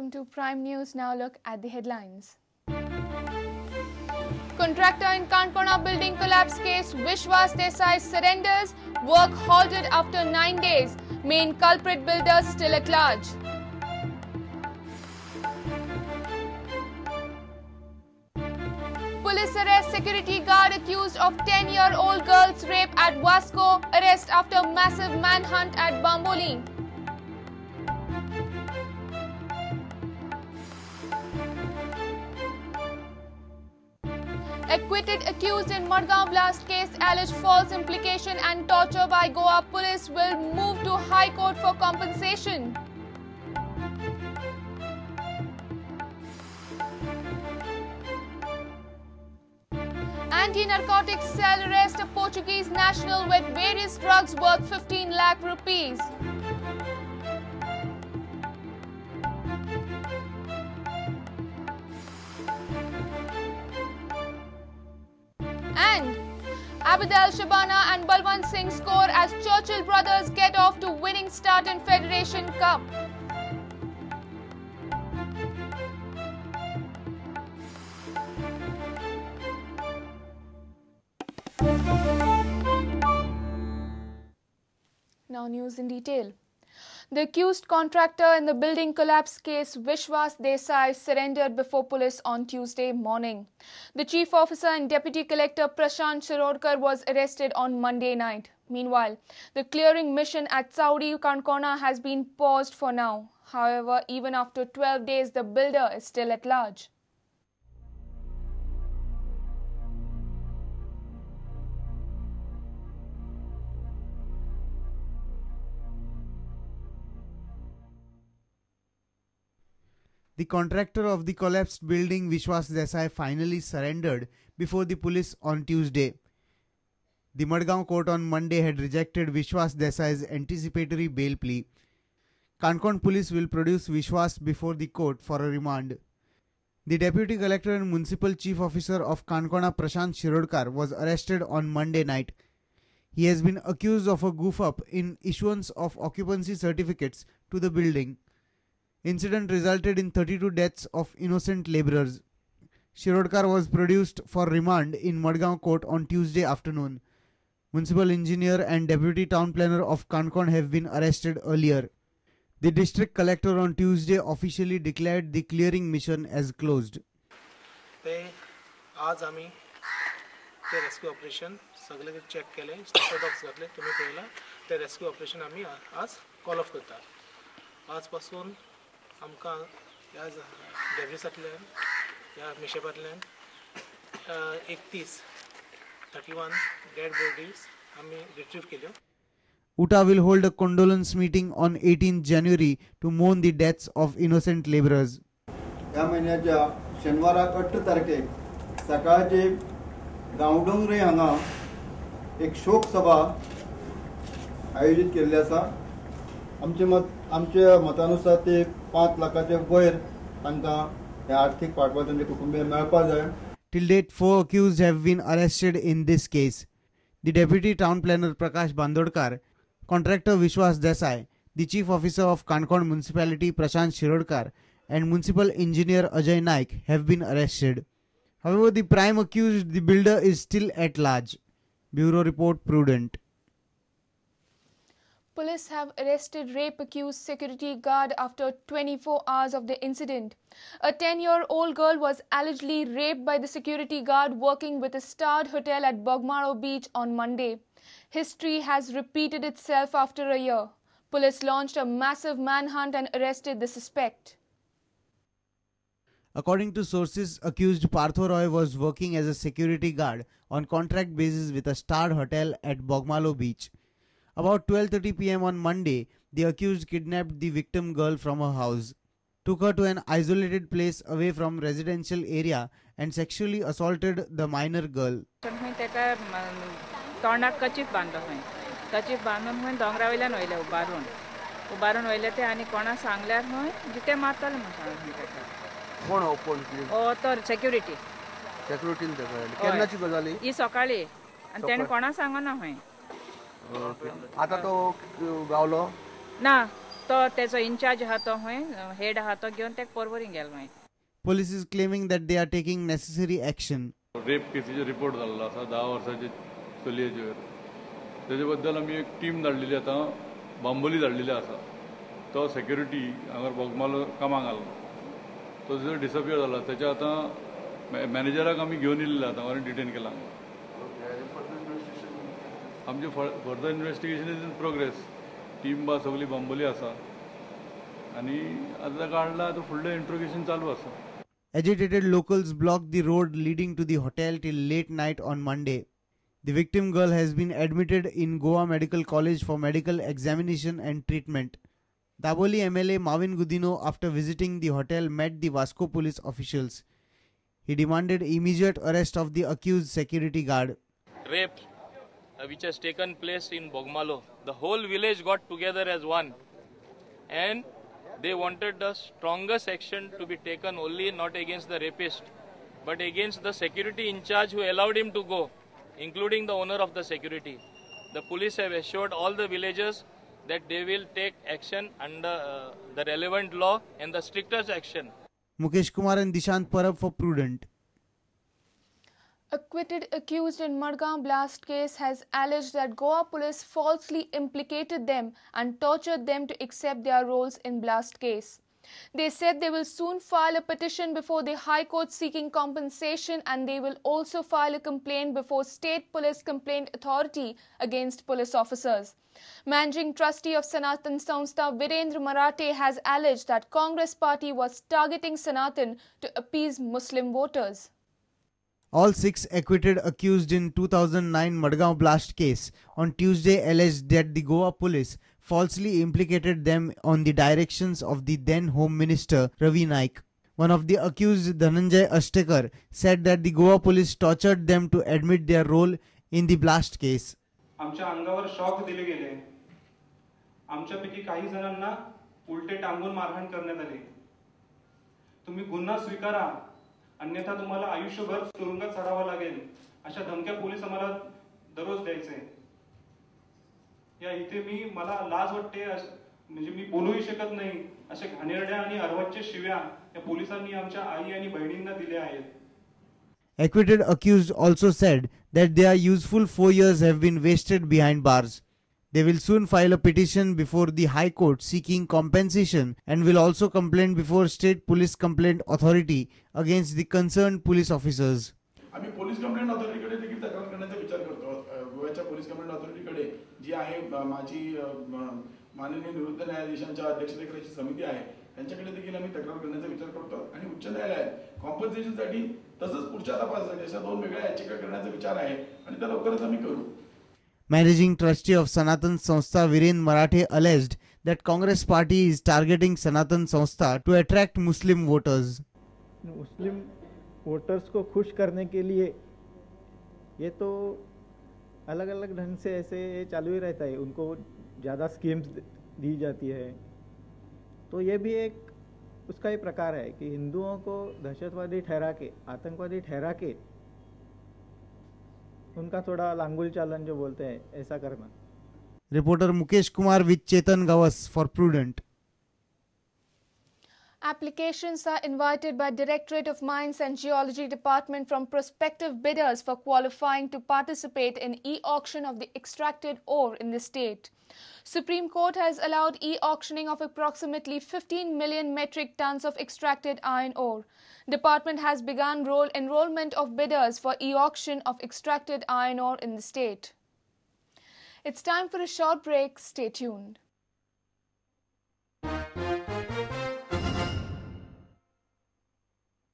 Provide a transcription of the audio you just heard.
Welcome to Prime News. Now look at the headlines. Contractor in Canacona building collapse case Vishwas Desai surrenders. Work halted after 9 days. Main culprit builder still at large. Police arrest security guard accused of 10-year-old girl's rape at Vasco. Arrest after massive manhunt at Bambolim. Acquitted accused in Madgaon blast case alleged false implication and torture by Goa police will move to High Court for compensation. Anti-narcotics cell arrest a Portuguese national with various drugs worth 15 lakh rupees. And Abidal Shabana and Balwant Singh score as Churchill brothers get off to winning start in Federation Cup. Now news in detail. The accused contractor in the building collapse case, Vishwas Desai, surrendered before police on Tuesday morning. The chief officer and deputy collector Prashant Shirodkar was arrested on Monday night. Meanwhile, the clearing mission at Saudi Canacona has been paused for now. However, even after 12 days, the builder is still at large. The contractor of the collapsed building, Vishwas Desai, finally surrendered before the police on Tuesday. The Madgaon court on Monday had rejected Vishwas Desai's anticipatory bail plea. Canacona police will produce Vishwas before the court for a remand. The deputy collector and municipal chief officer of Canacona, Prashant Shirodkar, was arrested on Monday night. He has been accused of a goof-up in issuance of occupancy certificates to the building. Incident resulted in 32 deaths of innocent laborers. Shirodkar was produced for remand in Madgaon court on Tuesday afternoon. Municipal engineer and deputy town planner of Canacona have been arrested earlier. The district collector on Tuesday officially declared the clearing mission as closed. ते आज आमी ते rescue operation सगळे check केले, step घातले, तुम्ही पळयला ते रेस्क्यू ऑपरेशन आमी आज कॉल ऑफ करतात. आजपासून आमकां ह्या डेब्रिसांतल्यान ह्या मिशेपांतल्यान 31 डेड बॉडीज आमी रिट्रीव केल्यो. UTA will hold a condolence meeting on 18 January to mourn the deaths of innocent laborers. ह्या म्हयन्याच्या शेनवाराक 8 तारखेक सकाळचे गांवडोंगरे हांगा एक शोक सभा आयोजीत केल्ली आसा. आमच्या मतानुसार ते 5 लाखाचे वयर तांकां हे आर्थीक पाठबळ तांच्या कुटुंबियांक मेळपाक जाय. Till date, 4 accused have been arrested in this case. The deputy town planner Prakash Bandodkar, contractor Vishwas Desai, the chief officer of Canacona Municipality Prashant Shirodkar, and municipal engineer Ajay Naik have been arrested. However, the prime accused, the builder, is still at large. Bureau Report, Prudent. Police have arrested rape accused security guard after 24 hours of the incident. A 10-year-old girl was allegedly raped by the security guard working with a starred hotel at Bogmalo Beach on Monday. History has repeated itself after a year. Police launched a massive manhunt and arrested the suspect. According to sources, accused Partho Roy was working as a security guard on contract basis with a starred hotel at Bogmalo Beach. About 12:30 p.m. on Monday, the accused kidnapped the victim girl from her house, took her to an isolated place away from residential area and sexually assaulted the minor girl. तोंडाक कचीप बांदलो खंय, कचीप बांदून खंय दोंगरा वयल्यान वयले उबारून, उबारून वयले ते आनी कोणा सांगल्यार खंय जिते मारतले म्हूण सांगलें ताका. कोण हो कोण? हो तो सेक्युरिटी. सेक्युरिटीन ताका केन्नाची गजाल ही? सकाळी. आनी तेणें कोणा सांगना खंय. आता तो गावलो ना, तो तेजो इन्चार्ज आहा तो खंय हेड आहा तो घेवन तेका पर्वरी गेलो मागीर. Police is claiming that they are taking necessary action. Rape केसीचो report जाल्लो आसा 10 वर्साचे चलयेचेर. तेजे बद्दल आमी एक टीम धाडलेली आतां बांबोली धाडलेली आसा. तो सेक्युरिटी हांगा बोगमालो कामाक आसलो तो थंय डिसअपियर जाला. तेच्या आतां मॅनेजराक आमी घेवन येयल्ले आतां आनी डिटेन केला. आमचें further investigation is in progress. Team बा सगळी बांबोली आसा आनी आतां ताका हाडला, आतां फुडलें इंट्रोगेशन चालू आसा. Agitated locals blocked the road leading to the hotel till late night on Monday. The victim girl has been admitted in Goa Medical College for medical examination and treatment. Dabolim MLA Mauvin Godinho, after visiting the hotel, met the Vasco police officials. He demanded immediate arrest of the accused security guard. Rape which has taken place in Bogmalo. The whole village got together as one and they wanted the strongest action to be taken only not against the rapist but against the security in charge who allowed him to go, including the owner of the security. The police have assured all the villagers that they will take action under the relevant law and the strictest action. Mukesh Kumar and Dishant Parab for Prudent. Acquitted accused in Madgaon blast case has alleged that Goa police falsely implicated them and tortured them to accept their roles in blast case. They said they will soon file a petition before the High Court seeking compensation, and they will also file a complaint before State Police Complaint Authority against police officers. Managing trustee of Sanatan Sanstha Virendra Marathe has alleged that Congress party was targeting Sanatan to appease Muslim voters. All 6 acquitted accused in 2009 Madgaon blast case on Tuesday alleged that the Goa police falsely implicated them on the directions of the then Home Minister Ravi Naik. One of the accused, Dhananjay Ashtekar, said that the Goa police tortured them to admit their role in the blast case. आमच्या अंगावर shock दिले गेले. आमच्यापैकी काही जणांना उलटे टांगून मारहाण करण्यात आली. तुम्ही गुन्हा स्वीकारा अन्यथा तुम्हाला आयुष्यभर तुरुंगात सडावं लागेल अशा धमक्या पोलीस आम्हाला दररोज द्यायचे. या इथे मी मला लाज वाटते, म्हणजे मी बोलूही शकत नाही अशा घाणेरड्या आणि अर्वाच्य शिव्या या पोलिसांनी आमच्या आई आणि बहिणींना दिल्या आहेत. Acquitted accused also said that their useful 4 years have been wasted behind bars. They will soon file a petition before the High Court seeking compensation and will also complain before State Police Complaint Authority against the concerned police officers. आम्ही police complaint ऑथॉरिटीकडे देखील तक्रार करण्याचा विचार करतो. गोव्याच्या police complaint ऑथॉरिटीकडे जी आहे माझी माननीय निवृत्त न्यायाधीशांच्या अध्यक्षतेखालची समिती आहे त्यांच्याकडे देखील आम्ही तक्रार करण्याचा विचार करतो आणि उच्च न्यायालयात कॉम्पन्सेशनसाठी तसंच पुढच्या तपासासाठी अशा 2 वेगळ्या याचिका करण्याचा विचार आहे आणि त्या लवकरच आम्ही करू. Managing trustee of Sanatan Sanstha Viren Marathe alleged that Congress party is targeting Sanatan Sanstha to attract Muslim voters. Muslim voters को खुश करने के लिए ये तो अलग अलग ढंग से ऐसे चालू ही रहता है. उनको ज़्यादा स्कीम्स दी जाती है तो ये भी एक उसका ही प्रकार है कि हिंदुओं को दहशतवादी ठहरा के, आतंकवादी ठहरा के उनका थोड़ा लांगुल चालन जो बोलते हैं ऐसा करना. Reporter Mukesh Kumar with Chetan Gawas for Prudent. Applications are invited by Directorate of Mines and Geology Department from prospective bidders for qualifying to participate in e-auction of the extracted ore in the state. Supreme Court has allowed e-auctioning of approximately 15 million metric tons of extracted iron ore. Department has begun enrollment of bidders for e-auction of extracted iron ore in the state. It's time for a short break. Stay tuned.